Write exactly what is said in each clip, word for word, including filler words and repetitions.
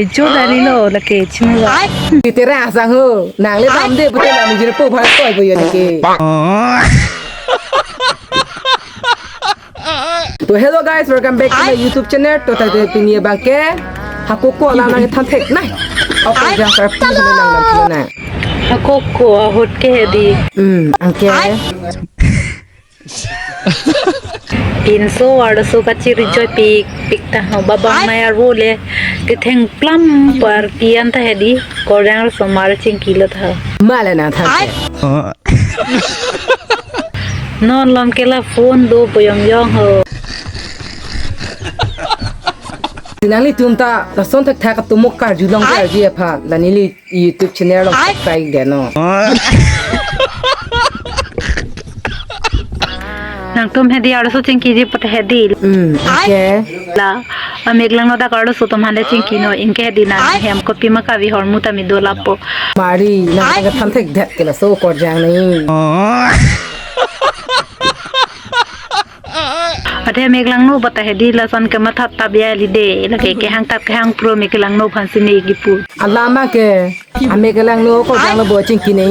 Jo dari lo lake chimlo. Titera asang ho. Nangle damde pute la nijir po bhar koi boyo lake. To hello guys, welcome back to my YouTube channel. To tade pini abangke hakoko alam nangthan thek nai. Ako jang sar pini nang nang nang. Hakoko ahut ke hedi. Hmm, angke. Pinso arloso kachiri joipik pik ta ho, babang nai arvo le ketheng plam par kian ta hedi, korjang arloso mar chingki lo ta. Male nangthan thek. Non lom ke la phone do boyong yong ho. Nangli tum ta lason thakthak atum karjulong karji aphan la neli YouTube channel along subscribe de no. Nangtum hedi arloso chingkiji pute hedi. Hmm, okay. La, amek langno dak arloso atum hande chingki no, anke hedi nang hem kopi ma kavi hormu ta mi do lapo. Mari, nangthan thek det ke laso korjang nai. Athe amek langno pute hedi lason kematha ta biya lide, lake kehang tap kehang pro amek langno aphan si ne kipu. Alama ke, amek langno korjang lo bo chingki nai.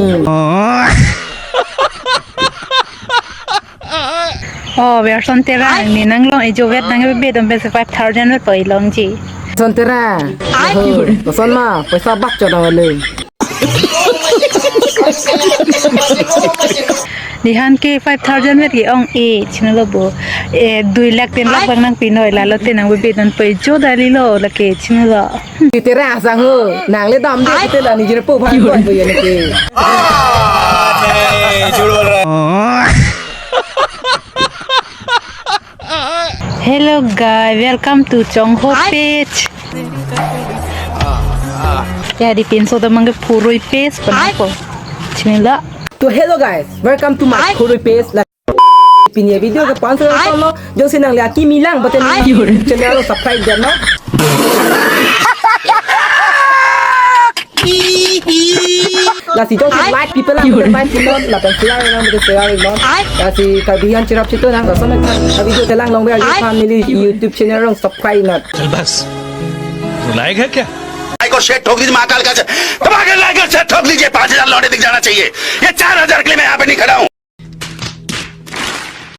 Oh, Werson Terang, ne nanglong ejo vet nang bebe dom bese five thousand vet poi longji. Son Terang. Ho, son ma, paisa bak cho dawale. Dihan ke five thousand vet ke ong e, chimlo bo. Eh, dui lakh tin lakh bang nangpi noi, lalo te nang bebe don poi jo dari lo lake chimlo. Titera asang ho. Nangle damde pute la nijir po bhar koi boyo lake. Hello guys, welcome to Chongho page. Ya di pinso damang ke phurui page panapo. Chimila. To hello guys, welcome to my phurui page. La pini video ke pansa lo, jongsi nangli akimi lang pute neli channel lo subscribe de no. Lasi jongsi like people lang pute like non, lapen share lang pute share non. Lasi Karbi an cherap chitu nang lason a video telang long be ajo family YouTube channel along subscribe non. चल बस, रुलाएगा क्या? लाइक और शेयर ठोक दीजिए महाकाल का, दबा के लाइक और शेयर ठोक दीजिए। पाँच हजार लौंडे दिख जाना चाहिए। ये चार हजार के लिए मैं यहाँ पे नहीं खड़ा हूँ।